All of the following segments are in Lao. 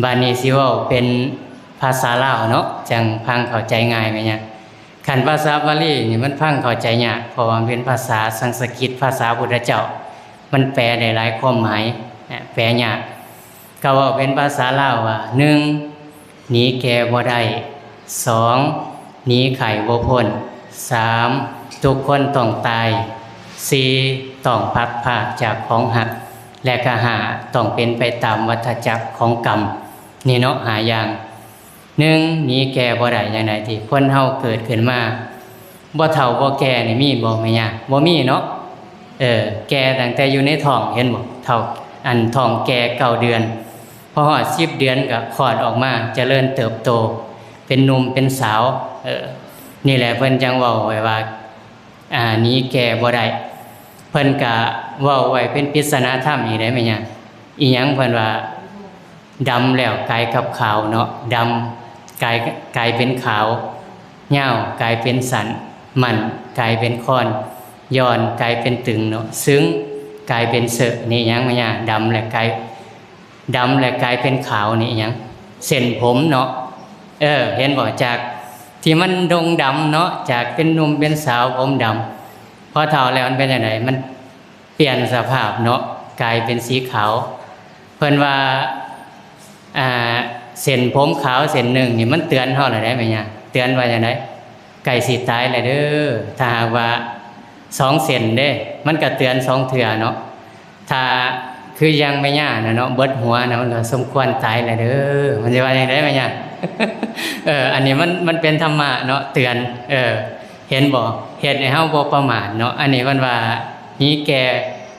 ບາດນີ້ຊິເວົ້າເປັນພາສາລາວເນາະ ຈັ່ງຟັງເຂົ້າໃຈງ່າຍແມ່ນຫຍັງ. ຄັນພາສາບາລີນີ້ມັນຟັງເຂົ້າໃຈຍາກ ເພາະວ່າມັນເປັນພາສາສັນສະກິດ ພາສາພຸດທະເຈົ້າ ມັນແປໄດ້ຫຼາຍຄວາມໝາຍ ແປຍາກ. ກໍເວົ້າເປັນພາສາລາວວ່າ ໜຶ່ງ ໜີແກ່ບໍ່ໄດ້, ສອງ ໜີໄຂ້ບໍ່ພົ້ນ, ສາມ ທຸກຄົນຕ້ອງຕາຍ, ສີ່ ຕ້ອງພັດພາກຈາກຂອງຮັກ ແລະກະ ຫ້າ ຕ້ອງເປັນໄປຕາມວັດທະຈັກຂອງກຳ. ນີ້ເນາະ ຫ້າຢ່າງ. ໜຶ່ງ ໜີແກ່ບໍ່ໄດ້ຈັ່ງໃດ ທີ່ຄົນເຮົາເກີດຂຶ້ນມາ ບໍ່ເຖົ້າບໍ່ແກ່ນີ້ມີບໍ່ແມ່ຍ່າ? ບໍ່ມີເນາະ. ເອີ ແກ່ຕັ້ງແຕ່ຢູ່ໃນທ້ອງ ເຫັນບໍ່? ເຖົ້າ ອັນທ້ອງແກ່ເກົ້າເດືອນ ພໍຮອດສິບເດືອນກໍຄອດອອກມາ ຈະເລີນເຕີບໂຕ ເປັນໜຸ່ມເປັນສາວ. ເອີ ນີ້ແຫຼະເພິ່ນຈັ່ງເວົ້າໄວ້ວ່າ ອາ ໜີແກ່ບໍ່ໄດ້. ເພິ່ນກະເວົ້າໄວ້ເປັນປິດສະໜາທຳອີກເດ້ແມ່ຍ່າ. ອີຫຍັງເພິ່ນວ່າ ດຳແລ້ວກາຍກັບຂາວເນາະ, ດຳກາຍ ກາຍເປັນຂາວ, ຍາວກາຍເປັນສັ້ນ, ໝັ້ນກາຍເປັນຄ້ອນ, ຢ່ອນກາຍເປັນຕຶງເນາະ, ຊຶງກາຍເປັນເສີ. ນີ້ຫຍັງແມ່ຍ່າ? ດຳແລ້ວກາຍ ດຳແລ້ວກາຍເປັນຂາວ. ນີ້ຫຍັງ? ເສັ້ນຜົມເນາະ. ເອີ ເຫັນບໍ່? ຈາກທີ່ມັນດົງດຳເນາະ, ຈາກເປັນໜຸ່ມເປັນສາວ ຜົມດຳ, ພໍເຖົ້າແລ້ວມັນເປັນຈັ່ງໃດ? ມັນປ່ຽນສະພາບເນາະ, ກາຍເປັນສີຂາວ. ເພິ່ນວ່າ ອ່າ ເສັ້ນຜົມຂາວເສັ້ນໜຶ່ງນີ້ ມັນເຕືອນເຮົາແລ້ວເດ້ແມ່ຍ່າ. ເຕືອນວ່າຈັ່ງໃດ? ໃກ້ຊິຕາຍແລ້ວເດີ. ຖ້າຫາກວ່າສອງເສັ້ນເດ້ ມັນກໍເຕືອນສອງເທື່ອເນາະ. ຖ້າຄືຢ່າງແມ່ຍ່ານະເນາະ ເບິດຫົວນະ ມັນກໍສົມຄວນຕາຍແລ້ວເດີ. ມັນຊິວ່າຈັ່ງໃດແມ່ຍ່າ? ເອີ ອັນນີ້ມັນ ມັນເປັນທຳມະເນາະ ເຕືອນ. ເອີ ເຫັນບໍ່? ເຮັດໃຫ້ເຮົາບໍ່ປະໝາດເນາະ. ອັນນີ້ເພິ່ນວ່າໜີແກ່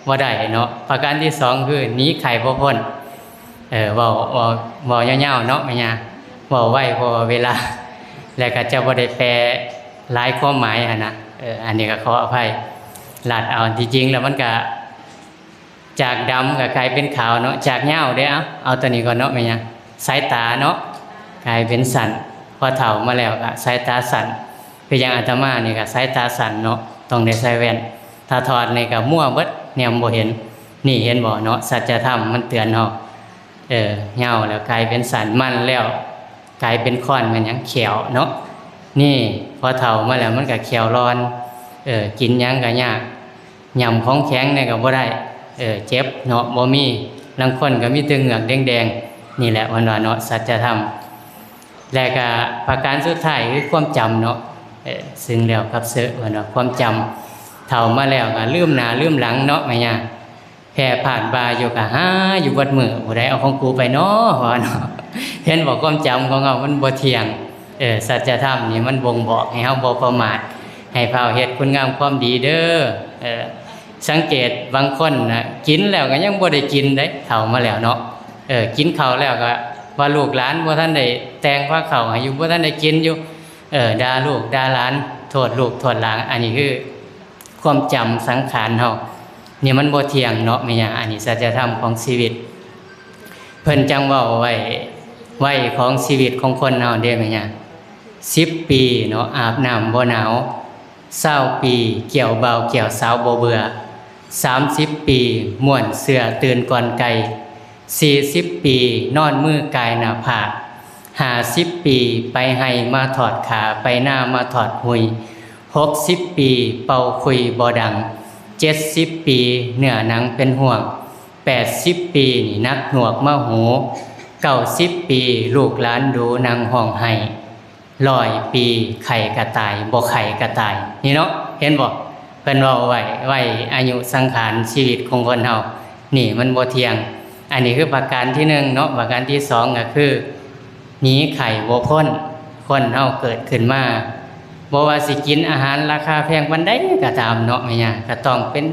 ບໍ່ໄດ້ເນາະ. ປະການທີສອງ ຄືໜີໄຂ້ບໍ່ພົ້ນ. ເອີ ເວົ້າ ເວົ້າ ເວົ້າຍາວໆເນາະແມ່ຍ່າ, ເວົ້າໄວເພາະວ່າເວລາ ແລະກໍຈະບໍ່ໄດ້ແປຫຼາຍຄວາມໝາຍຫັ້ນນະ. ເອີ ອັນນີ້ກໍຂໍອະໄພ ລັດເອົາ. ທີ່ຈິງແລ້ວມັນກະ ຈາກດຳກໍກາຍເປັນຂາວເນາະ, ຈາກຍາວເດ້ ເອົາ ເອົາຕົວນີ້ກ່ອນເນາະແມ່ຍ່າ. ສາຍຕາເນາະ ກາຍເປັນສັ້ນ, ພໍເຖົ້າມາແລ້ວກໍສາຍຕາສັ້ນ. ຄືຢ່າງອາດຕະມານີ້ກໍສາຍຕາສັ້ນເນາະ, ຕ້ອງໄດ້ໃສ່ແວ່ນ. ຖ້າຖອດນີ້ກໍມົວເບິດ ແນມບໍ່ເຫັນ. ນີ້ເຫັນບໍ່ເນາະ, ສັດຈະທຳມັນເຕືອນເຮົາ. ເອີ ຍາວແລ້ວກາຍເປັນສັ້ນ, ໝັ້ນແລ້ວກາຍເປັນຄ້ອນ. ແມ່ນຫຍັງ? ແຂ້ວເນາະ. ນີ້ພໍເຖົ້າມາແລ້ວມັນກໍແຂ້ວລອນ, ເອີ ກິນຫຍັງກໍຍາກ, ຫຍ້ຳຂອງແຂງແດ່ກໍບໍ່ໄດ້, ເອີ ເຈັບເນາະ ບໍ່ມີ. ລາງຄົນກໍມີແຕ່ເຫງືອກແດງໆ. ນີ້ແຫຼະເພິ່ນວ່າເນາະ ສັດຈະທຳ. ແລະກະປະການສຸດທ້າຍຄືຄວາມຈຳເນາະ. ເອີ ຊຶ່ງແລ້ວກັບເຊາະ ເພິ່ນວ່າຄວາມຈຳ, ເຖົ້າມາແລ້ວກໍລືມໜ້າລືມຫຼັງເນາະແມ່ຍ່າ. ແພ້ພາດບ່າຢູ່ກໍຫາຢູ່ເບິດມື້, ຜູ້ໃດເອົາຂອງກູໄປນໍ ວ່າເນາະ. ເຫັນບໍ່? ຄວາມຈຳຂອງເຮົາມັນບໍ່ທ່ຽງ. ເອີ ສັດຈະທຳນີ້ມັນບົ່ງບອກໃຫ້ເຮົາບໍ່ປະໝາດ, ໃຫ້ຟ້າວເຮັດຄຸນງາມຄວາມດີເດີ. ເອີ ສັງເກດບາງຄົນນະ ກິນແລ້ວກໍຍັງບໍ່ໄດ້ກິນເດ້ ເຖົ້າມາແລ້ວເນາະ. ເອີ ກິນເຂົ້າແລ້ວກໍວ່າລູກຫຼານບໍ່ທັນໄດ້ແຕ່ງພາເຂົ້າໃຫ້ຢູ່, ບໍ່ທັນໄດ້ກິນຢູ່. ເອີ ດ່າລູກດ່າຫຼານ, ໂທດລູກໂທດຫຼານ. ອັນນີ້ຄືຄວາມຈຳສັງຂານເຮົາ ນີ້ມັນບໍ່ທ່ຽງເນາະແມ່ຍ່າ. ອັນນີ້ສັດຈະທຳຂອງຊີວິດ ເພິ່ນຈັ່ງເວົ້າໄວ້ ໄວຂອງຊີວິດຂອງຄົນເຮົາເດ້ແມ່ຍ່າ. ສິບປີເນາະ ອາບນ້ຳບໍ່ໜາວ, ຊາວປີກ່ຽວບ່າວກ່ຽວສາວບໍ່ເບື່ອ, ສາມສິບປີມ່ວນເສື້ອຕື່ນກ່ອນໄກ່, ສີ່ສິບປີນອນມືກ່າຍໜ້າຜາກ, ຫ້າສິບປີໄປໄຮ່ມາທອດຂາ, ໄປນາມາທອດຫຸຍ, ຫົກສິບປີເປົ່າຂຸຍບໍ່ດັງ, ເຈັດສິບປີເນື້ອໜັງເປັນຮ່ວງ, ແປດສິບປີນີ້ໜັກໜວກມະໂຫ, ເກົ້າສິບປີລູກຫຼານດູນັ່ງຮ້ອງໄຫ້, ຮ້ອຍປີໄຂ້ກະຕາຍ ບໍ່ໄຂ້ກະຕາຍ. ນີ້ເນາະ ເຫັນບໍ່? ເພິ່ນເວົ້າໄວ້ ໄວອາຍຸສັງຂານຊີວິດຂອງຄົນເຮົາ ນີ້ມັນບໍ່ທ່ຽງ. ອັນນີ້ຄືປະການທີໜຶ່ງເນາະ. ປະການທີສອງກໍຄື ໜີໄຂ້ບໍ່ພົ້ນ. ຄົນເຮົາເກີດຂຶ້ນມາ ບໍ່ວ່າຊິກິນອາຫານລາຄາແພງປານໃດກໍຕາມເນາະແມ່ຍ່າ, ກໍຕ້ອງເປັນ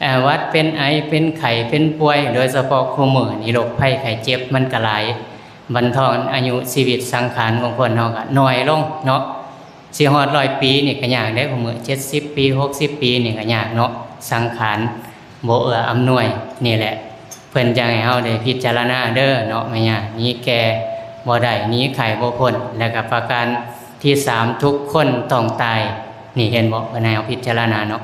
ເອີ ຫວັດເປັນໄອ ເປັນໄຂ້ເປັນປ່ວຍ, ໂດຍສະເພາະຄູ່ມື້ນີ້ໂລກໄພໄຂ້ເຈັບມັນກະຫຼາຍ, ບັນທອນອາຍຸຊີວິດສັງຂານຂອງຄົນເຮົາກະໜ້ອຍລົງເນາະ. ຊິຮອດຮ້ອຍປີນີ້ກະຍາກເດ້, ຄູ່ມື້ເຈັດສິບປີ ຫົກສິບປີນີ້ກະຍາກເນາະ, ສັງຂານບໍ່ເອື້ອອຳນວຍ. ນີ້ແຫຼະ ເພິ່ນຈັ່ງໃຫ້ເຮົາໄດ້ພິຈາລະນາເດີເນາະແມ່ຍ່າ, ໜີແກ່ບໍ່ໄດ້ ໜີໄຂ້ບໍ່ພົ້ນ. ແລ້ວກະປະການທີສາມ ທຸກຄົນຕ້ອງຕາຍ. ນີ້ເຫັນບໍ່? ເພິ່ນໃຫ້ເຮົາພິຈາລະນາເນາະ.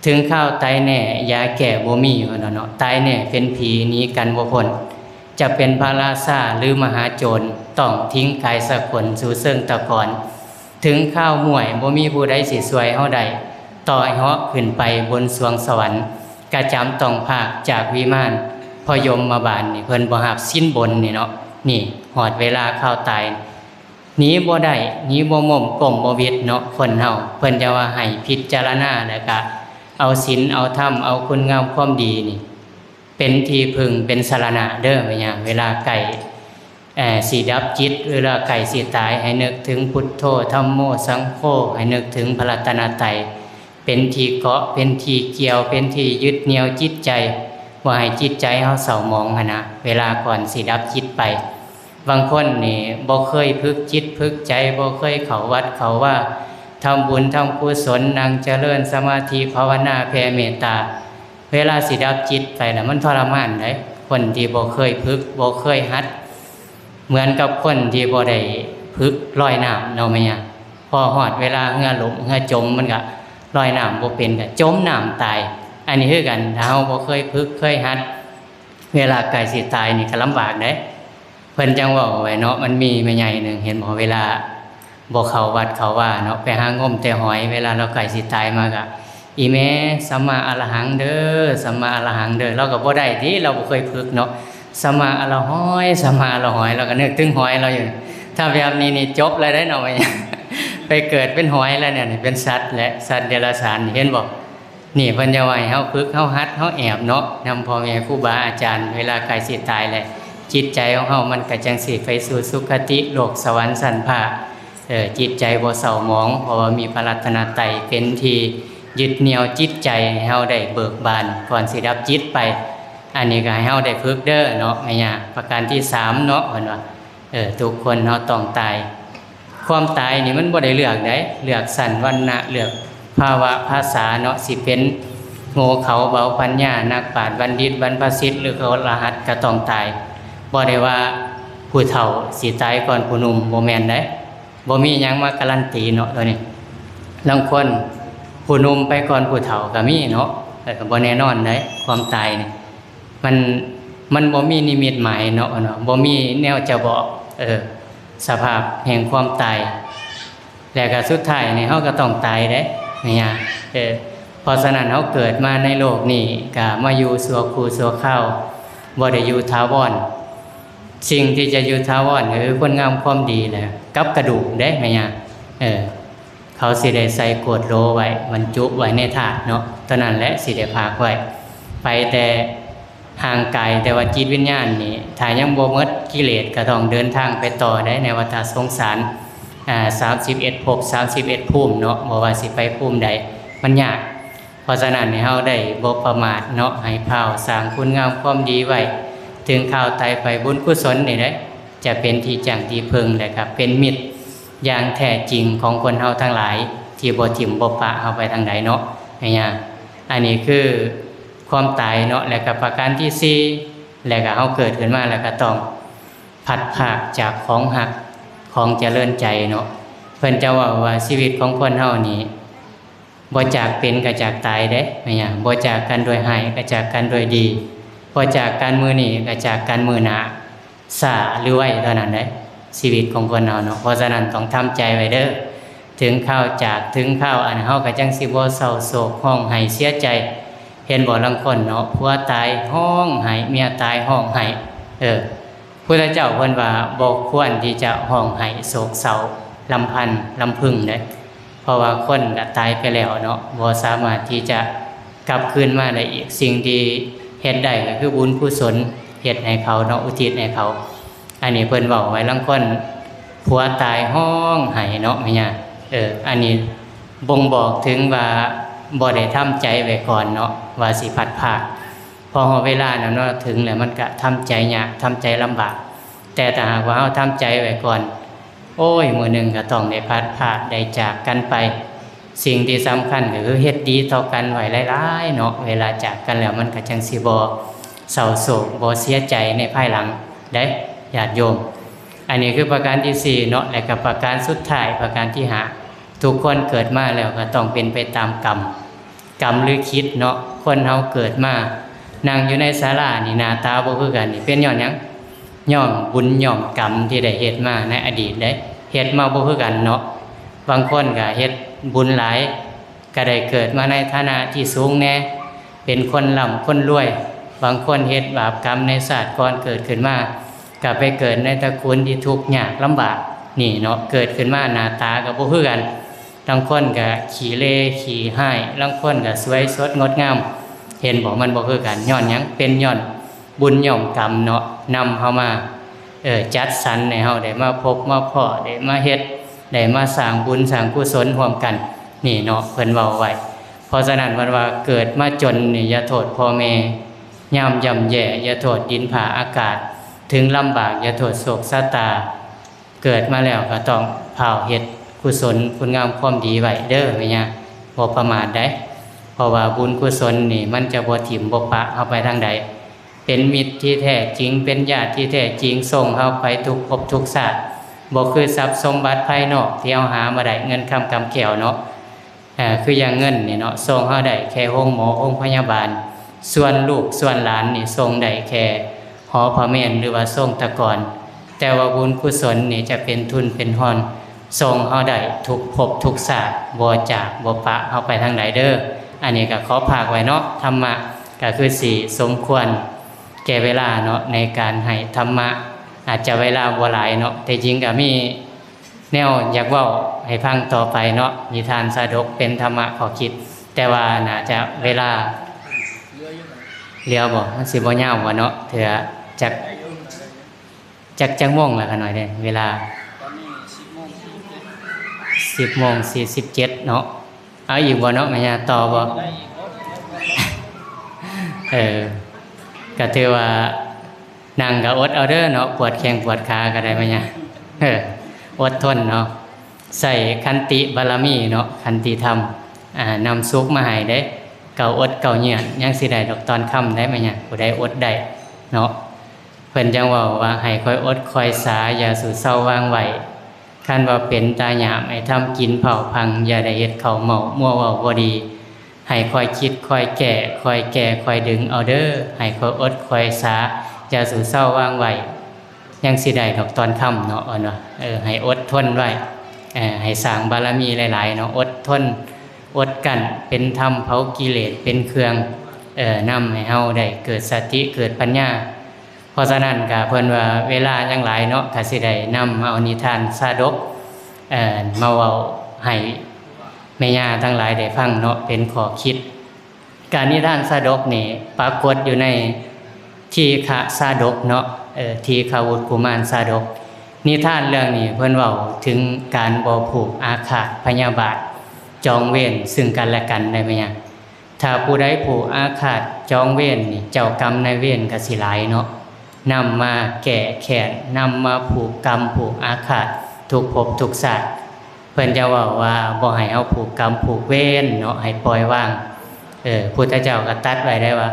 ເຖິງຄາວຕາຍແນ່ ຢາແກ້ບໍ່ມີ ວ່າເນາະ, ຕາຍແນ່ເປັນຜີ ໜີກັນບໍ່ພົ້ນ. ຈະເປັນພະລາຊາ ຫຼື ມະຫາໂຈນ ຕ້ອງຖິ້ງກາຍສະກົນສູ່ເຊີງຕະກອນ. ເຖິງຄາວມ້ວຍ ບໍ່ມີຜູ້ໃດຊິຊ່ວຍເຮົາໄດ້, ຕໍ່ໃຫ້ເຫາະຂຶ້ນໄປບົນສວງສະຫວັນ ກະຈຳຕ້ອງພາກຈາກວິມານ ເພາະຍົມມະບານນີ້ເພິ່ນບໍ່ຮັບສິນບົນນີ້ເນາະ. ນີ້ຮອດເວລາຄາວຕາຍ ໜີບໍ່ໄດ້ ໜີບໍ່ໝົ້ມ ກົ້ມບໍ່ຫວິດເນາະ. ຄົນເຮົາເພິ່ນຈະວ່າໃຫ້ພິຈາລະນາ ແລ້ວກະເອົາສິນເອົາທຳ ເອົາຄຸນງາມຄວາມດີນີ້ ເປັນທີ່ເພິ່ງເປັນສະລະນະເດີແມ່ຍ່າ. ເວລາໃກ້ ເອີ ຊິດັບຈິດ ເວລາໃກ້ຊິຕາຍ ໃຫ້ນຶກເຖິງພຸດໂທ ທຳໂມ ສັງໂຄ ໃຫ້ນຶກເຖິງພະລັດຕະນະໄຕ ເປັນທີ່ເກາະ ເປັນທີ່ກ່ຽວ ເປັນທີ່ຍຶດໜ່ຽວຈິດໃຈ ບໍ່ໃຫ້ຈິດໃຈເຮົາເສົ້າໝອງຫັ້ນນະ ເວລາກ່ອນຊິດັບຈິດໄປ. ບາງຄົນນີ້ບໍ່ເຄີຍຝຶກຈິດຝຶກໃຈ ບໍ່ເຄີຍເຂົ້າວັດເຂົ້າວາ ທຳບຸນທຳກຸສົນ ນັ່ງຈະເລີນສະມາທິພາວະນາ ແຜ່ເມດຕາ ເວລາຊິດັບຈິດໄປລະ ມັນທໍລະມານໃດ໋. ຄົນທີ່ບໍ່ເຄີຍຝຶກ ບໍ່ເຄີຍຫັດ ເໝືອນກັບຄົນທີ່ບໍ່ໄດ້ຝຶກລອຍນ້ຳເນາະແມ່ຍ່າ. ພໍຮອດເວລາເຮືອລົ້ມເຮືອຈົມ ມັນກະລອຍນ້ຳບໍ່ເປັນ ກະຈົມນ້ຳຕາຍ. ອັນນີ້ຄືກັນ ຖ້າເຮົາບໍ່ເຄີຍຝຶກເຄີຍຫັດ ເວລາໃກ້ຊິຕາຍນີ້ກະລຳບາກໃດ໋. ເພິ່ນຈັ່ງເວົ້າໄວ້ເນາະ ມັນມີແມ່ໃຫຍ່ໜຶ່ງ ເຫັນບໍ່ ເວລາບໍ່ເຂົ້າວັດເຂົ້າວາເນາະ ໄປຫາງົມແຕ່ຫອຍ ເວລາລາວໃກ້ຊິຕາຍມາກະ ອີ່ແມ່ ສຳມາອະລະຫັງເດີ ສຳມາອະລະຫັງເດີ ລາວກະບໍ່ໄດ້ຕິ ລາວບໍ່ເຄີຍຝຶກເນາະ. ສຳມາອະລະຫອຍ ສຳມາອະລະຫອຍ ລາວກະນຶກເຖິງຫອຍລາວຢູ່. ຖ້າແບບນີ້ນີ້ຈົບແລ້ວເດ້ເນາະ ໄປເກີດເປັນຫອຍແລ້ວນີ້ ເປັນສັດແຫຼະ ສັດເດຍລະສານ ເຫັນບໍ່? ນີ້ເພິ່ນຈະວ່າໃຫ້ເຮົາຝຶກ ເຮົາຫັດ ເຮົາແອບເນາະ ນຳພໍ່ແມ່ຄູບາອາຈານ. ເວລາໃກ້ຊິຕາຍແລ້ວ ຈິດໃຈຂອງເຮົາມັນກະຈັ່ງຊິໄປສູ່ສຸຄະຕິ ໂລກສະຫວັນຊັ້ນຟ້າ. ເອີ ຈິດໃຈບໍ່ເສົ້າໝອງ ເພາະວ່າມີພະລັດຕະນະໄຕເປັນທີ່ຍຶດໜ່ຽວຈິດໃຈ ໃຫ້ເຮົາໄດ້ເບີກບານກ່ອນຊິດັບຈິດໄປ. ອັນນີ້ກະໃຫ້ເຮົາໄດ້ຝຶກເດີເນາະແມ່ຍ່າ. ປະການທີສາມເນາະ ເພິ່ນວ່າ ເອີ ທຸກຄົນເຮົາຕ້ອງຕາຍ. ຄວາມຕາຍນີ້ມັນບໍ່ໄດ້ເລືອກໃດ໋ ເລືອກຊັ້ນວັນນະ ເລືອກພາວະພາສາເນາະ ຊິເປັນໂງ່ເຂົາເບົາປັນຍາ ນັກປາດບັນດິດບັນພະສິດ ຫຼື ຄົລະຫັດກະຕ້ອງຕາຍ. ບໍ່ໄດ້ວ່າຜູ້ເຖົ້າຊິຕາຍກ່ອນຜູ້ໜຸ່ມ ບໍ່ແມ່ນໃດ໋. ບໍ່ມີຫຍັງມາກາຣັນຕີເນາະໂຕນີ້. ລາງຄົນຜູ້ໜຸ່ມໄປກ່ອນຜູ້ເຖົ້າກະມີເນາະ ແຕ່ກະບໍ່ແນ່ນອນໃດ໋ ຄວາມຕາຍນີ້ ມັນ ມັນບໍ່ມີນິມິດໝາຍເນາະ ເນາະ ບໍ່ມີແນວຈະບອກ ເອີ ສະພາບແຫ່ງຄວາມຕາຍ ແລະກະສຸດທ້າຍນີ້ເຮົາກະຕ້ອງຕາຍເດ້ແມ່ຍ່າ. ເອີ ເພາະສະນັ້ນເຮົາເກີດມາໃນໂລກນີ້ກະມາຢູ່ຊົ່ວຄູ່ຊົ່ວຄາວ ບໍ່ໄດ້ຢູ່ຖາວອນ. ສິ່ງທີ່ຈະຢູ່ຖາວອນກະຄືຄຸນງາມຄວາມດີແຫຼະ ກັບກະດູກເດ້ແມ່ຍ່າ. ເອີ ເຂົາຊິໄດ້ໃສ່ກວດໂຫຼໄວ້ ບັນຈຸໄວ້ໃນທາດເນາະ ເທົ່ານັ້ນແຫຼະ ຊິໄດ້ພາກໄວ້ ໄປແຕ່ຮ່າງກາຍ. ແຕ່ວ່າຈິດວິນຍານນີ້ ຖ້າຍັງບໍ່ໝົດກິເລດ ກະຕ້ອງເດີນທາງໄປຕໍ່ໄດ້ໃນວັດຕະສົງສານ ອາ ສາມສິບເອັດພົບ ສາມສິບເອັດພູມເນາະ ບໍ່ວ່າຊິໄປພູມໃດ ມັນຍາກ. ເພາະສະນັ້ນໃຫ້ເຮົາໄດ້ບໍ່ປະໝາດເນາະ ໃຫ້ພາວສ້າງຄຸນງາມຄວາມດີໄວ້ ເຖິງຄາວຕາຍໄປ ບຸນກຸສົນນີ້ແຫຼະ ຈະເປັນທີ່ຢັ້ງທີ່ເພິ່ງ ແລະກະເປັນມິດຢ່າງແທ້ຈິງຂອງຄົນເຮົາທັງຫຼາຍ ທີ່ບໍ່ຖິ້ມບໍ່ປະເຮົາໄປທາງໃດເນາະແມ່ຍ່າ. ອັນນີ້ຄືຄວາມຕາຍເນາະ ແລະກະປະການທີສີ່ ແລະກະເຮົາເກີດຂຶ້ນມາແລ້ວກະຕ້ອງພັດພາກຈາກຂອງຮັກ ຂອງຈະເລີນໃຈເນາະ. ເພິ່ນຈະເວົ້າວ່າຊີວິດຂອງຄົນເຮົານີ້ ບໍ່ຈາກເປັນກະຈາກຕາຍເດ້ແມ່ຍ່າ ບໍ່ຈາກກັນດ້ວຍຮ້າຍກະຈາກກັນດ້ວຍດີ ບໍ່ຈາກກັນມື້ນີ້ກະຈາກກັນມື້ໜ້າ ຊ້າຫຼືໄວເທົ່ານັ້ນເດ້ ຊີວິດຂອງຄົນເຮົາເນາະ. ເພາະສະນັ້ນຕ້ອງທຳໃຈໄວ້ເດີ ເຖິງຄາວຈາກ ເຖິງຄາວອັນ ເຮົາກະຈັ່ງຊິບໍ່ເສົ້າໂສກຮ້ອງໄຫ້ເສຍໃຈ. ເຫັນບໍ່ ລາງຄົນເນາະ ຜົວຕາຍຮ້ອງໄຫ້ ເມຍຕາຍຮ້ອງໄຫ້ ເອີ ພຸດທະເຈົ້າເພິ່ນວ່າບໍ່ຄວນທີ່ຈະຮ້ອງໄຫ້ໂສກເສົ້າລຳພັນລຳພຶງເດ້ ເພາະວ່າຄົນກະຕາຍໄປແລ້ວເນາະ ບໍ່ສາມາດທີ່ຈະກັບຄືນມາໄດ້ອີກ. ສິ່ງທີ່ເຮັດໄດ້ກະຄືບຸນກຸສົນ ເຮັດໃຫ້ເຂົາເນາະ ອຸທິດໃຫ້ເຂົາ. ອັນນີ້ເພິ່ນເວົ້າໄວ້ ລາງຄົນຜົວຕາຍຮ້ອງໄຫ້ເນາະແມ່ຍ່າ. ເອີ ອັນນີ້ບົ່ງບອກເຖິງວ່າບໍ່ໄດ້ທຳໃຈໄວ້ກ່ອນເນາະ ວ່າຊິພັດພາກ. ພໍຮອດເວລານັ້ນເນາະ ເຖິງແລ້ວມັນກະທຳໃຈຍາກ ທຳໃຈລຳບາກ. ແຕ່ຖ້າຫາກວ່າເຮົາທຳໃຈໄວ້ກ່ອນ ໂອ້ຍ ມື້ໜຶ່ງກະຕ້ອງໄດ້ພັດພາກ ໄດ້ຈາກກັນໄປ. ສິ່ງທີ່ສຳຄັນກະຄືເຮັດດີຕໍ່ກັນໄວ້ຫຼາຍໆເນາະ ເວລາຈາກກັນແລ້ວມັນກະຈັ່ງຊິບໍ່ເສົ້າໂສກ ບໍ່ເສຍໃຈໃນພາຍຫຼັງເດ້ຍາດໂຍມ. ອັນນີ້ຄືປະການທີສີ່ເນາະ ແລະກະປະການສຸດທ້າຍ ປະການທີຫ້າ ທຸກຄົນເກີດມາແລ້ວກະຕ້ອງເປັນໄປຕາມກຳ ກຳຫຼືຄິດເນາະ. ຄົນເຮົາເກີດມາ ນັ່ງຢູ່ໃນສາລານີ້ ໜ້າຕາບໍ່ຄືກັນນີ້ ເປັນຍ້ອນຫຍັງ? ຍ້ອນບຸນຍ້ອນກຳທີ່ໄດ້ເຮັດມາໃນອະດີດເດ້ ເຮັດມາບໍ່ຄືກັນເນາະ. ບາງຄົນກໍເຮັດບຸນຫຼາຍ ກໍໄດ້ເກີດມາໃນຖານະທີ່ສູງແດ່ ເປັນຄົນລ່ຳຄົນລວຍ. ບາງຄົນເຮັດບາບກຳໃນຊາດກ່ອນເກີດຂຶ້ນມາ ກໍໄປເກີດໃນຕະກູນທີ່ທຸກຍາກລຳບາກນີ້ເນາະ. ເກີດຂຶ້ນມາໜ້າຕາກໍບໍ່ຄືກັນ ລາງຄົນກໍຂີ້ເລ່ຂີ້ຮ້າຍ ລາງຄົນກໍສວຍສົດງົດງາມ. ເຫັນບໍ່? ມັນບໍ່ຄືກັນ. ຍ້ອນຫຍັງ? ເປັນຍ້ອນບຸນຍ້ອນກຳເນາະ ນຳເຮົາມາ ເອີ ຈັດສັນໃຫ້ເຮົາໄດ້ມາພົບມາພໍ້ ໄດ້ມາເຮັດ ໄດ້ມາສ້າງບຸນສ້າງກຸສົນຮ່ວມກັນນີ້ເນາະ ເພິ່ນເວົ້າໄວ້. ເພາະສະນັ້ນເພິ່ນວ່າ ເກີດມາຈົນນີ້ຢ່າໂທດພໍ່ແມ່ ຍາມຍ່ຳແຍ່ຢ່າໂທດດິນຟ້າອາກາດ ເຖິງລຳບາກຢ່າໂທດໂຊກຊະຕາ. ເກີດມາແລ້ວກໍຕ້ອງພ້າວເຮັດກຸສົນຄຸນງາມຄວາມດີໄວ້ເດີແມ່ຍ່າ ບໍ່ປະໝາດໃດ. ເພາະວ່າບຸນກຸສົນນີ້ມັນຈະບໍ່ຖິ້ມບໍ່ປະເຮົາໄປທາງໃດ ເປັນມິດທີ່ແທ້ຈິງ ເປັນຍາດທີ່ແທ້ຈິງ ສົ່ງເຮົາໄປທຸກພົບທຸກຊາດ. ບໍ່ຄືຊັບສົມບັດພາຍນອກທີ່ເຮົາຫາມາໄດ້ ເງິນຄຳກຳແກ້ວເນາະ ເອີ ຄືຢ່າງເງິນນີ້ເນາະ ສົ່ງເຮົາໄດ້ແຄ່ໂຮງໝໍໂຮງພະຍາບານ ສ່ວນລູກສ່ວນຫຼານນີ້ສົ່ງໄດ້ແຄ່ຫໍພະເມນ ຫຼືວ່າຊົງຕະກອນ. ແຕ່ວ່າບຸນກຸສົນນີ້ຈະເປັນທຶນເປັນຮອນ ສົ່ງເຮົາໄດ້ທຸກພົບທຸກຊາດ ບໍ່ຈາກບໍ່ປະເຮົາໄປທາງໃດເດີ. ອັນນີ້ກໍຂໍຝາກໄວ້ເນາະ ທຳມະກໍຄືຊິສົມຄວນແກ່ເວລາເນາະ ໃນການໃຫ້ທຳມະ. ອາດຈະເວລາບໍ່ຫຼາຍເນາະ ແຕ່ຈິງກໍມີ ແນວຢາກເວົ້າໃຫ້ຟັງຕໍ່ໄປເນາະ ນິທານຊາດົກເປັນທຳມະຂໍ້ຄິດ ແຕ່ວ່າໜ້າຈະເວລາເຫຼືອບໍ່? ມັນຊິບໍ່ຍາວບໍ່ເນາະ? ເທື່ອຈັກ ຈັກ ຈັກໂມງລະຂະນ້ອຍເດ້ ເວລາ? ຕອນນີ້ສິບໂມງສີ່ສິບເຈັດ ສິບໂມງສີ່ສິບເຈັດເນາະ. ເອົາອີກບໍ່ເນາະແມ່ຍ່າ? ຕໍ່ບໍ່? ໄດ້ອີກບໍ່? ເອີ ກະຖືວ່າ ນັ່ງກໍອົດເອົາເດີເນາະ ປວດແຂ້ງປວດຂາກໍໄດ້ມາຫຍັງ ເອີ ອົດທົນເນາະ ໃຊ້ຂັນຕິບາລະມີເນາະ ຂັນຕິທຳ ອາ ນຳສຸກມາໃຫ້ເດ້. ເກົາອົດເກົາຍືນ ຍັງຊິໄດ້ດອກຕອນຄ່ຳໄດ້ມາຫຍັງ ຜູ້ໃດອົດໄດ້ເນາະ. ເພິ່ນຈັ່ງເວົ້າວ່າ ໃຫ້ຄອຍອົດຄອຍສາ ຢ່າສູ່ເຊົາວາງໄວ້ ຄັນວ່າເປັນຕາຍາມໃຫ້ທຳກິນເຜົາພັງ ຢ່າໄດ້ເຮັດເຂົ້າເມົາ ມົວເວົ້າບໍ່ດີ ໃຫ້ຄອຍຄິດຄອຍແກ້ ຄອຍແກ່ຄອຍດຶງເອົາເດີ ໃຫ້ຄອຍອົດຄອຍສາ ຢ່າສູ່ເຊົາວາງໄວ້ ຍັງຊິໄດ້ດອກຕອນຄ່ຳເນາະ ເພິ່ນວ່າ ເອີ ໃຫ້ອົດທົນໄວ້ ເອີ ໃຫ້ສ້າງບາລະມີຫຼາຍໆເນາະ ອົດທົນ ອົດກັ້ນ ເປັນທຳເຜົາກິເລດ ເປັນເຄື່ອງ ເອີ ນຳໃຫ້ເຮົາໄດ້ເກີດສະຕິ ເກີດປັນຍາ. ເພາະສະນັ້ນກະເພິ່ນວ່າເວລາຍັງຫຼາຍເນາະ ກະຊິໄດ້ນຳເອົານິທານຊາດົກ ເອີ ມາເວົ້າໃຫ້ແມ່ຍ່າທັງຫຼາຍໄດ້ຟັງເນາະ ເປັນຂໍ້ຄິດ. ການນິທານຊາດົກນີ້ປາກົດຢູ່ໃນທີຄະຊາດົກເນາະ ເອີ ທີຄະວຸດກຸມານຊາດົກ. ນິທານເລື່ອງນີ້ເພິ່ນເວົ້າເຖິງການບໍ່ຜູກອາຄາດພະຍາບາດ ຈອງເວນຊຶ່ງກັນແລະກັນໄດ້ແມ່ນຫຍັງ? ຖ້າຜູ້ໃດຜູກອາຄາດຈອງເວນນີ້ ເຈົ້າກຳນາຍເວນກໍຊິຫຼາຍເນາະ ນຳມາແກ້ແຄ້ນ ນຳມາຜູກກຳຜູກອາຄາດທຸກພົບທຸກຊາດ. ເພິ່ນຈະເວົ້າວ່າບໍ່ໃຫ້ເຮົາຜູກກຳຜູກເວນເນາະ ໃຫ້ປ່ອຍວາງ. ເອີ ພຸດທະເຈົ້າກໍຕັດໄວ້ໄດ້ວ່າ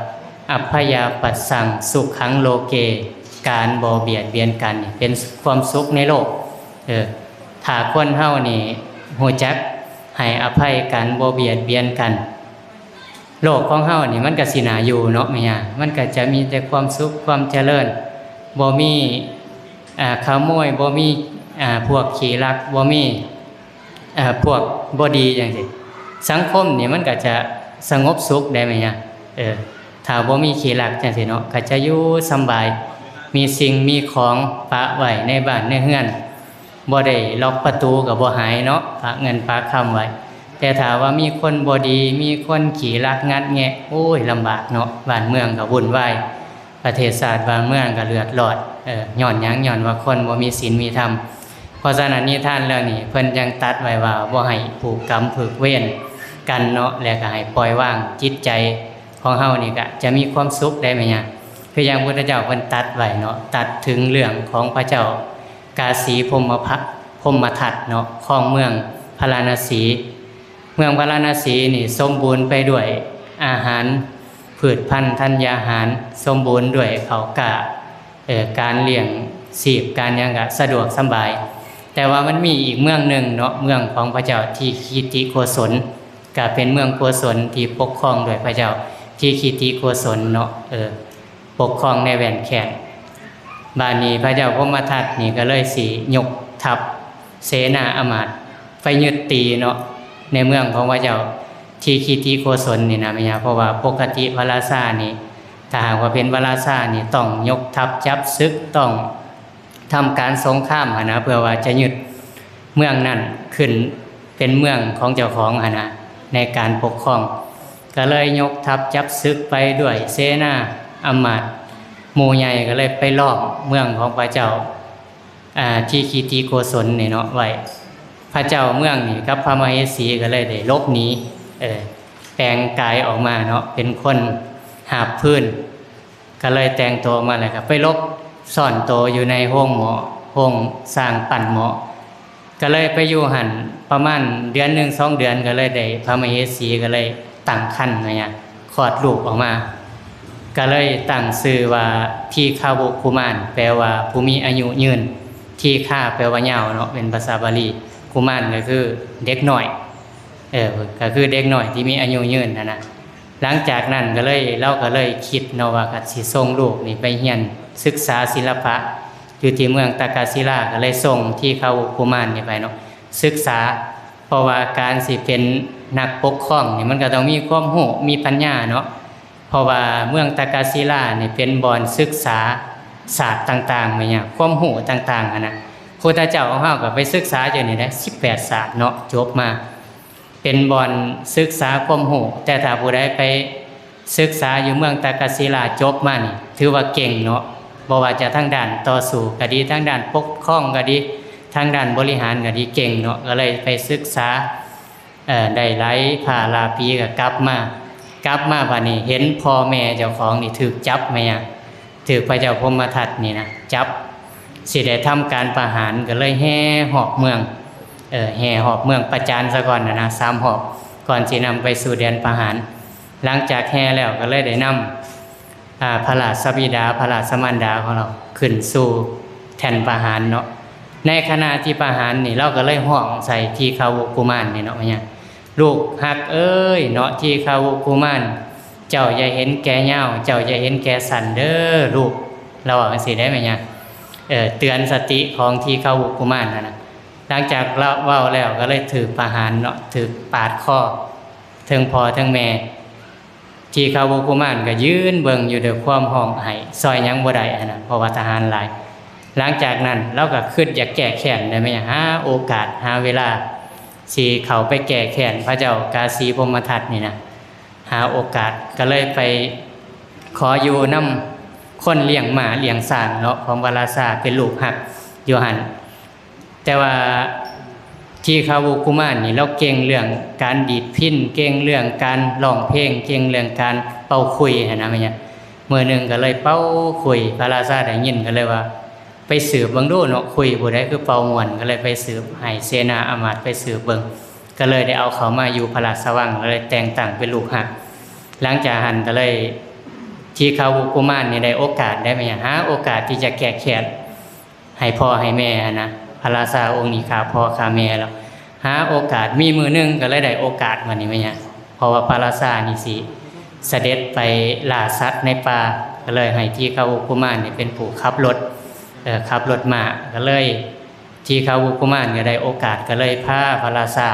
ອັບພະຍາປັດສັງສຸຂັງໂລເກ ການບໍ່ບຽດບຽນກັນນີ້ເປັນຄວາມສຸກໃນໂລກ. ເອີ ຖ້າຄົນເຮົານີ້ຮູ້ຈັກໃຫ້ອະໄພກັນ ບໍ່ບຽດບຽນກັນ ໂລກຂອງເຮົານີ້ມັນກະຊິໜ້າຢູ່ເນາະແມ່ຍ່າ ມັນກະຈະມີແຕ່ຄວາມສຸກຄວາມຈະເລີນ ບໍ່ມີ ອາ ຂະໂມຍ ບໍ່ມີ ອາ ພວກຂີ້ລັກ ບໍ່ມີ ອາ ພວກບໍ່ດີຈັ່ງຊີ້ ສັງຄົມນີ້ມັນກະຈະສະຫງົບສຸກໄດ້ແມ່ຍ່າ. ເອີ ຖ້າບໍ່ມີຂີ້ລັກຈັ່ງຊີ້ເນາະ ກະຈະຢູ່ສຳບາຍ ມີສິ່ງມີຂອງປະໄວ້ໃນບ້ານໃນເຮືອນ ບໍ່ໄດ້ລັອກປະຕູກໍບໍ່ຫາຍເນາະ ຝາກເງິນຝາກຄຳໄວ້. ແຕ່ຖ້າວ່າມີຄົນບໍ່ດີ ມີຄົນຂີ້ລັກງັດແງະ ໂອ້ຍ ລຳບາກເນາະ ບ້ານເມືອງກໍວຸ່ນວາຍ ປະເທດຊາດບ້ານເມືອງກໍເລືອດລອດ. ເອີ ຍ້ອນຫຍັງ? ຍ້ອນວ່າຄົນບໍ່ມີສິນມີທຳ. ເພາະສະນັ້ນນິທານເລື່ອງນີ້ເພິ່ນຈັ່ງຕັດໄວ້ວ່າບໍ່ໃຫ້ຜູກກຳຜູກເວນກັນເນາະ ແລະກໍໃຫ້ປ່ອຍວາງ. ຈິດໃຈຂອງເຮົານີ້ກໍຈະມີຄວາມສຸກໄດ້ແມ່ນຫຍັງ? ຄືຢ່າງພຸດທະເຈົ້າເພິ່ນຕັດໄວ້ເນາະ ຕັດເຖິງເລື່ອງຂອງພະເຈົ້າ ກາສີພົມມະພະ ພົມມະທັດເນາະ ຄອງເມືອງພາລານະສີ. ເມືອງພາລານະສີນີ້ສົມບູນໄປດ້ວຍອາຫານພືດພັນທັນຍາຫານ, ສົມບູນດ້ວຍເຂົ້າກ້າ, ເອີ ການລ້ຽງຊີບ ການຫຍັງກະສະດວກສຳບາຍ. ແຕ່ວ່າມັນມີອີກເມືອງໜຶ່ງເນາະ ເມືອງຂອງພະເຈົ້າທີຄີຕິໂກສົນ ກະເປັນເມືອງໂກສົນທີ່ປົກຄອງໂດຍພະເຈົ້າທີຄີຕິໂກສົນເນາະ ເອີ ປົກຄອງໃນແວ່ນແຄ້ນ. ບາດນີ້ພະເຈົ້າພົມມະທັດນີ້ກໍເລີຍຊິຍົກທັບເສນາອາມາດໄປຍຶດຕີເນາະ ໃນເມືອງຂອງພະເຈົ້າທີຄີຕິໂກສົນນີ້ນະແມ່ນຫຍັງ ເພາະວ່າປົກກະຕິພະລາຊານີ້ ຖ້າຫາກວ່າເປັນພະລາຊານີ້ ຕ້ອງຍົກທັບຈັບສຶກ ຕ້ອງທຳການສົງຄາມຫັ້ນນະ ເພື່ອວ່າຈະຍຶດເມືອງນັ້ນຂຶ້ນເປັນເມືອງຂອງເຈົ້າຂອງຫັ້ນນະ ໃນການປົກຄອງ. ກໍເລີຍຍົກທັບຈັບສຶກໄປດ້ວຍເສນາອາມາດໝູ່ໃຫຍ່ ກໍເລີຍໄປລ້ອມເມືອງຂອງພະເຈົ້າ ອ່າ ທີຄີຕິໂກສົນນີ້ເນາະໄວ້. ພະເຈົ້າເມືອງນີ້ກັບພະມະເຫສີກໍເລີຍໄດ້ຫຼົບໜີ ເອີ ແປງກາຍອອກມາເນາະ ເປັນຄົນຫາບຟືນ ກໍເລີຍແຕ່ງໂຕອອກມາ ແລ້ວກໍໄປຫຼົບຊ່ອນໂຕຢູ່ໃນໂຮງໝໍ້ ໂຮງຊ່າງປັ້ນໝໍ້ ກໍເລີຍໄປຢູ່ຫັ້ນປະມານເດືອນໜຶ່ງສອງເດືອນ ກໍເລີຍໄດ້ ພະມະເຫສີກໍເລີຍຕັ້ງຄັນ ແມ່ນຫຍັງ ຄອດລູກອອກມາ ກໍເລີຍຕັ້ງຊື່ວ່າທີຄະວຸກຸມານ ແປວ່າຜູ້ມີອາຍຸຍືນ. ທີຄະແປວ່າຍາວເນາະ ເປັນພາສາບາລີ, ກຸມານກໍຄືເດັກນ້ອຍ ເອີ ກໍຄືເດັກນ້ອຍທີ່ມີອາຍຸຍືນຫັ້ນນະ. ຫຼັງຈາກນັ້ນກໍເລີຍ ລາວກໍເລີຍຄິດເນາະວ່າ ກໍຊິສົ່ງລູກນີ້ໄປຮຽນສຶກສາສິລະປະຢູ່ທີ່ເມືອງຕັກກະສິລາ ກໍເລີຍສົ່ງທີຄະວຸກຸມານນີ້ໄປເນາະ ສຶກສາ ເພາະວ່າການຊິເປັນນັກປົກຄອງນີ້ ມັນກໍຕ້ອງມີຄວາມຮູ້ ມີປັນຍາເນາະ ເພາະວ່າເມືອງຕັກກະສິລານີ້ເປັນບ່ອນສຶກສາສາດຕ່າງໆ ແມ່ນຫຍັງ ຄວາມຮູ້ຕ່າງໆຫັ້ນນະ. ພຸດທະເຈົ້າຂອງເຮົາກໍໄປສຶກສາຢູ່ນີ້ແຫຼະ ສິບແປດສາດເນາະ ຈົບມາ ເປັນບ່ອນສຶກສາຄວາມຮູ້. ແຕ່ຖ້າຜູ້ໃດໄປສຶກສາຢູ່ເມືອງຕັກກະສິລາຈົບມານີ້ ຖືວ່າເກັ່ງເນາະ ບໍ່ວ່າຈະທາງດ້ານຕໍ່ສູ້ກໍດີ ທາງດ້ານປົກຄອງກໍດີ ທາງດ້ານບໍລິຫານກໍດີ ເກັ່ງເນາະ. ກໍເລີຍໄປສຶກສາ ເອີ ໄດ້ຫຼາຍພາຫຼາຍປີກໍກັບມາ ກັບມາບາດນີ້ເຫັນພໍ່ແມ່ເຈົ້າຂອງນີ້ຖືກຈັບ ແມ່ນຫຍັງ ຖືກພະເຈົ້າພົມມະທັດນີ້ນະຈັບ ຊິໄດ້ທຳການປະຫານ ກໍເລີຍແຫ່ຮອບເມືອງ ເອີ ແຫ່ຮອບເມືອງປະຈານສາກ່ອນນະ ສາມຮອບ ກ່ອນຊິນຳໄປສູ່ແດນປະຫານ. ຫຼັງຈາກແຫ່ແລ້ວກໍເລີຍໄດ້ນຳ ອ່າ ພະລາຊະບິດາ ພະລາຊະມານດາຂອງລາວຂຶ້ນສູ່ແທ່ນປະຫານເນາະ. ໃນຂະນະທີ່ປະຫານນີ້ ລາວກໍເລີຍຮ້ອງໃສ່ທີຄະວຸກຸມານນີ້ເນາະ ວ່າຫຍັງ ລູກຮັກເອີຍເນາະ ທີຄະວຸກຸມານ ເຈົ້າຢ່າເຫັນແກ່ຍາວ ເຈົ້າຢ່າເຫັນແກ່ສັ້ນເດີລູກ ລາວວ່າຈັ່ງຊີ້ໄດ້ແມ່ນຫຍັງ ເຕືອນສະຕິຂອງທີຄະວຸກຸມານຫັ້ນນະ. ຫຼັງຈາກລາວເວົ້າແລ້ວກໍເລີຍຖືກປະຫານເນາະ ຖືກປາດຄໍ ເຖິງພໍ່ເຖິງແມ່ ທີຄະວຸກຸມານກໍຢືນເບິ່ງຢູ່ດ້ວຍຄວາມຮ້ອງໄຫ້ ຊ່ອຍຫຍັງບໍ່ໄດ້ຫັ້ນນະ ເພາະວ່າທະຫານຫຼາຍ. ຫຼັງຈາກນັ້ນລາວກໍຄິດຢາກແກ້ແຄ້ນ ໄດ້ມາຫາໂອກາດ ຫາເວລາຊິເຂົ້າໄປແກ້ແຄ້ນພະເຈົ້າກາສີພົມມະທັດນີ້ນະ ຫາໂອກາດ ກໍເລີຍໄປຂໍຢູ່ນຳຄົນລ້ຽງມ້າລ້ຽງຊ້າງເນາະ ຂອງພະລາຊາ ເປັນລູກຮັກຢູ່ຫັ້ນ. ແຕ່ວ່າທີຄະວຸກຸມານນີ້ ລາວເກັ່ງເລື່ອງການດີດພິນ ເກັ່ງເລື່ອງການຮ້ອງເພງ ເກັ່ງເລື່ອງການເປົ່າຂຸຍຫັ້ນນະ ແມ່ນຫຍັງ. ມື້ໜຶ່ງກໍເລີຍເປົ່າຂຸຍ ພະລາຊາໄດ້ຍິນກໍເລີຍວ່າ ໄປສືບເບິ່ງດູເນາະ ຂຸຍຜູ້ໃດຄືເປົ່າມ່ວນ ກໍເລີຍໄປສືບ ໃຫ້ເສນາອາມາດໄປສືບເບິ່ງ ກໍເລີຍໄດ້ເອົາເຂົ້າມາຢູ່ພະລາຊະວັງ ກໍເລີຍແຕ່ງຕັ້ງເປັນລູກຮັກ. ຫຼັງຈາກຫັ້ນກໍເລີຍ ທີຄະວຸກຸມານນີ້ໄດ້ໂອກາດ ໄດ້ມາຫາໂອກາດທີ່ຈະແກ້ແຄ້ນ ໃຫ້ພໍ່ໃຫ້ແມ່ຫັ້ນນະ ພະລາຊາອົງນີ້ຂ້າພໍ່ຂ້າແມ່ແລ້ວ ຫາໂອກາດ ມີມື້ໜຶ່ງກໍເລີຍໄດ້ໂອກາດ ບາດນີ້ແມ່ນຫຍັງ ເພາະວ່າພະລາຊານີ້ຊິສະເດັດໄປລ່າສັດໃນປ່າ ກໍເລີຍໃຫ້ທີຄະວຸກຸມານນີ້ເປັນຜູ້ຂັບລົດ ເອີ ຂັບລົດມ້າ ກໍເລີຍ ທີຄະວຸກຸມານກໍໄດ້ໂອກາດ ກໍເລີຍພາພະລາຊາ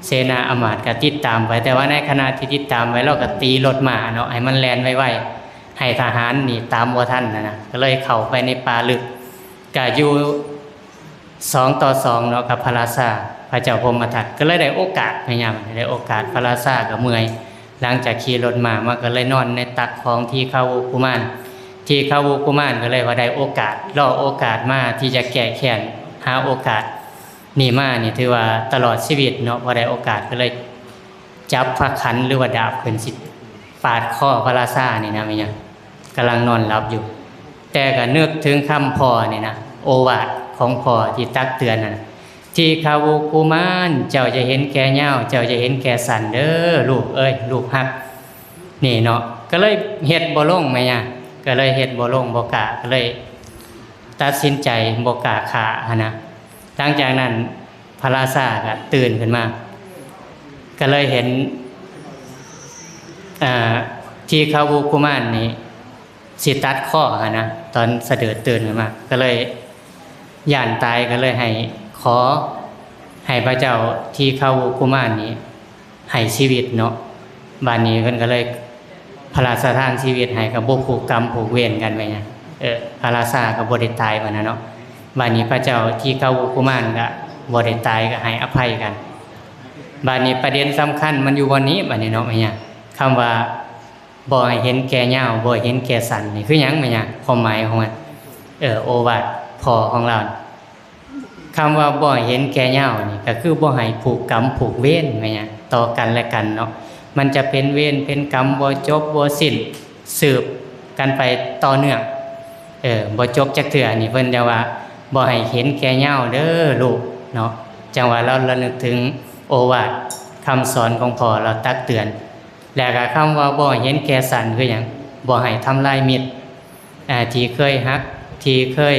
ເສນາອາມາດກໍຕິດຕາມໄປ ແຕ່ວ່າໃນຂະນະທີ່ຕິດຕາມໄປ ລາວກໍຕີລົດມ້າເນາະ ໃຫ້ມັນແລ່ນໄວໆ ໃຫ້ທະຫານນີ້ຕາມບໍ່ທັນຫັ້ນນະ ກໍເລີຍເຂົ້າໄປໃນປ່າລຶກ ກະຢູ່ສອງຕໍ່ສອງເນາະກັບພະລາຊາ ພະເຈົ້າພົມມະທັດ ກໍເລີຍໄດ້ໂອກາດ ພະຍາມໄດ້ໂອກາດ ພະລາຊາກໍເມື່ອຍ ຫຼັງຈາກຂີ່ລົດມ້າມາ ກໍເລີຍນອນໃນຕັກຂອງທີຄະວຸກຸມານ ທີຄະວຸກຸມານກໍເລີຍວ່າໄດ້ໂອກາດ ລໍໂອກາດມາທີ່ຈະແກ້ແຄ້ນ ຫາໂອກາດນີ້ມານີ້ ຖືວ່າຕະຫຼອດຊີວິດເນາະ ບໍ່ໄດ້ໂອກາດ ກໍເລີຍ ຈັບພະຂັນ ຫຼືວ່າດາບຂຶ້ນ ຊິປາດຄໍພະລາຊານີ້ນະ ແມ່ນຫຍັງ ກຳລັງນອນຫຼັບຢູ່ ແຕ່ກໍນຶກເຖິງຄຳພໍ່ນີ້ນະ ໂອວາດຂອງພໍ່ທີ່ຕັກເຕືອນນັ້ນ ທີຄະວຸກຸມານ ເຈົ້າຢ່າເຫັນແກ່ຍາວ ເຈົ້າຢ່າເຫັນແກ່ສັ້ນເດີລູກເອີຍ ລູກຮັກ ນີ້ເນາະ ກໍເລີຍເຮັດບໍ່ລົງ ແມ່ນຫຍັງ ກໍເລີຍເຮັດບໍ່ລົງ ບໍ່ກ້າ ກໍເລີຍຕັດສິນໃຈບໍ່ກ້າຂ້າຫັ້ນນະ. ຫຼັງຈາກນັ້ນພະລາຊາກໍຕື່ນຂຶ້ນມາ ກໍເລີຍເຫັນ ອ່າ ທີຄະວຸກຸມານນີ້ ຊິຕັດຄໍຫັ້ນນະ ຕອນສະເດີດຕື່ນຂຶ້ນມາ ກໍເລີຍຢ້ານຕາຍ ກໍເລີຍໃຫ້ ຂໍໃຫ້ພະເຈົ້າທີຄະວຸກຸມານນີ້ໃຫ້ຊີວິດເນາະ. ບາດນີ້ເພິ່ນກໍເລີຍພະລາຊະທານຊີວິດໃຫ້ ກໍບໍ່ຜູກກຳຜູກເວນກັນ ແມ່ນຫຍັງ ເອີ ພະລາຊາກໍບໍ່ໄດ້ຕາຍບັດນັ້ນເນາະ. ບາດນີ້ພະເຈົ້າທີຄະວຸກຸມານກໍບໍ່ໄດ້ຕາຍ ກໍໃຫ້ອະໄພກັນ. ບາດນີ້ປະເດັນສຳຄັນມັນຢູ່ບ່ອນນີ້ ບາດນີ້ເນາະ ແມ່ນຫຍັງ ຄຳວ່າ ບໍ່ໃຫ້ເຫັນແກ່ຍາວ ບໍ່ໃຫ້ເຫັນແກ່ສັ້ນ ນີ້ຄືຫຍັງ ແມ່ນຫຍັງ ຄວາມໝາຍຂອງມັນ ເອີ ໂອວາດພໍ່ຂອງລາວ. ຄຳວ່າບໍ່ໃຫ້ເຫັນແກ່ຍາວນີ້ ກໍຄືບໍ່ໃຫ້ຜູກກຳຜູກເວນ ແມ່ນຫຍັງ ຕໍ່ກັນແລະກັນເນາະ. ມັນຈະເປັນເວນເປັນກຳບໍ່ຈົບບໍ່ສິ້ນ ສືບກັນໄປຕໍ່ເນື່ອງ ເອີ ບໍ່ຈົບຈັກເທື່ອ. ນີ້ເພິ່ນຈະວ່າ ບໍ່ໃຫ້ເຫັນແກ່ຍາວເດີລູກເນາະ. ຈັ່ງວ່າລາວລະນຶກເຖິງໂອວາດຄຳສອນຂອງພໍ່ລາວຕັກເຕືອນ. ແລ້ວກໍຄຳວ່າບໍ່ໃຫ້ເຫັນແກ່ສັ້ນຄືຫຍັງ? ບໍ່ໃຫ້ທຳລາຍມິດ ອ່າ ທີ່ເຄີຍຮັກ ທີ່ເຄີຍ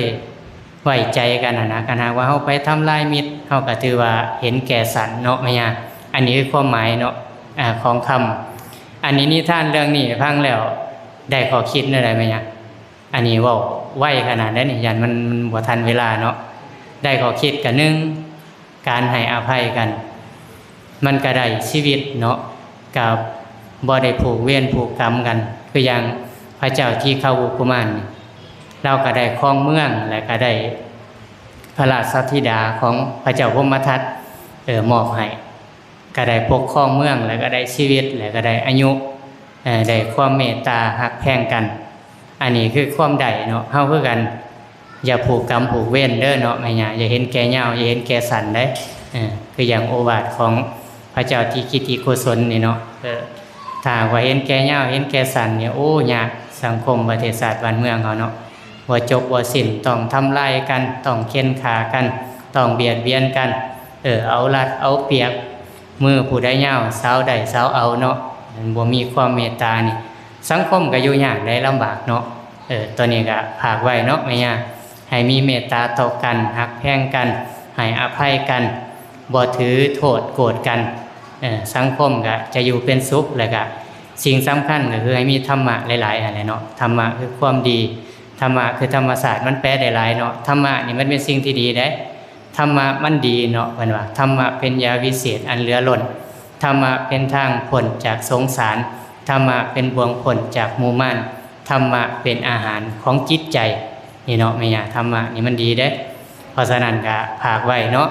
ໄວ້ໃຈກັນຫັ້ນນະ. ຄັນຫາກວ່າເຮົາໄປທຳລາຍມິດ ເຮົາກໍຖືວ່າເຫັນແກ່ສັ້ນເນາະ ແມ່ນຫຍັງ. ອັນນີ້ຄືຄວາມໝາຍເນາະ ອ່າ ຂອງຄຳ. ອັນນີ້ນິທານເລື່ອງນີ້ຟັງແລ້ວໄດ້ຂໍ້ຄິດແນວໃດ ແມ່ນຫຍັງ? ອັນນີ້ເວົ້າໄວຂະໜາດໃດນີ້ ຢ້ານມັນ ມັນບໍ່ທັນເວລາເນາະ. ໄດ້ຂໍ້ຄິດກະ ໜຶ່ງ ການໃຫ້ອະໄພກັນ ມັນກະໄດ້ຊີວິດເນາະ ກະບໍ່ໄດ້ຜູກເວນຜູກກຳກັນ. ຄືຢ່າງພະເຈົ້າທີຄະວຸກຸມານນີ້ ລາວກະໄດ້ຄອງເມືອງ ແລະກະໄດ້ພະລາຊະທິດາຂອງພະເຈົ້າພົມມະທັດ ເອີ ມອບໃຫ້ ກະໄດ້ປົກຄອງເມືອງ ແລະກະໄດ້ຊີວິດ ແລະກະໄດ້ອາຍຸ ເອີ ໄດ້ຄວາມເມດຕາຮັກແພງກັນ. ອັນນີ້ຄືຄວາມໄດ້ເນາະ ເຮົາຄືກັນ ຢ່າຜູກກຳຜູກເວນເດີເນາະແມ່ຍ່າ ຢ່າເຫັນແກ່ຍາວ ຢ່າເຫັນແກ່ສັ້ນເດ້. ເອີ ຄືຢ່າງໂອວາດຂອງພະເຈົ້າທິກິຕິໂກສົນນີ້ເນາະ ເອີ ຖ້າຫາກວ່າເຫັນແກ່ຍາວ ເຫັນແກ່ສັ້ນນີ້ ໂອ້ ຍາກ ສັງຄົມປະເທດຊາດບ້ານເມືອງເຮົາເນາະ ບໍ່ຈົບບໍ່ສິ້ນ ຕ້ອງທຳລາຍກັນ ຕ້ອງເຂັ່ນຂ້າກັນ ຕ້ອງບຽດບຽນກັນ ເອີ ເອົາລັດເອົາປຽບ ມືຜູ້ໃດຍາວ ສາວໄດ້ສາວເອົາເນາະ ບໍ່ມີຄວາມເມດຕານີ້ ສັງຄົມກໍຢູ່ຍາກໄດ້ ລຳບາກເນາະ. ເອີ ໂຕນີ້ກໍຝາກໄວ້ເນາະແມ່ຍ່າ ໃຫ້ມີເມດຕາຕໍ່ກັນ ຮັກແພງກັນ ໃຫ້ອະໄພກັນ ບໍ່ຖືໂທດໂກດກັນ ເອີ ສັງຄົມກໍຈະຢູ່ເປັນສຸກ ແລ້ວກໍສິ່ງສຳຄັນກໍຄືໃຫ້ມີທຳມະຫຼາຍໆຫັ້ນແຫຼະເນາະ. ທຳມະຄືຄວາມດີ ທຳມະຄືທຳມະຊາດ ມັນແປໄດ້ຫຼາຍເນາະ. ທຳມະນີ້ມັນເປັນສິ່ງທີ່ດີເດ້ ທຳມະມັນດີເນາະ ເພິ່ນວ່າ ທຳມະເປັນຢາວິເສດອັນເຫຼືອລົ້ນ ທຳມະເປັນທາງພົ້ນຈາກສົງສານ ທຳມະເປັນບ່ວງພົ້ນຈາກໝູ່ມານ ທຳມະເປັນອາຫານຂອງຈິດໃຈ ນີ້ເນາະແມ່ຍ່າ ທຳມະນີ້ມັນດີເດ້. ເພາະສະນັ້ນກະຝາກໄວ້ເນາະ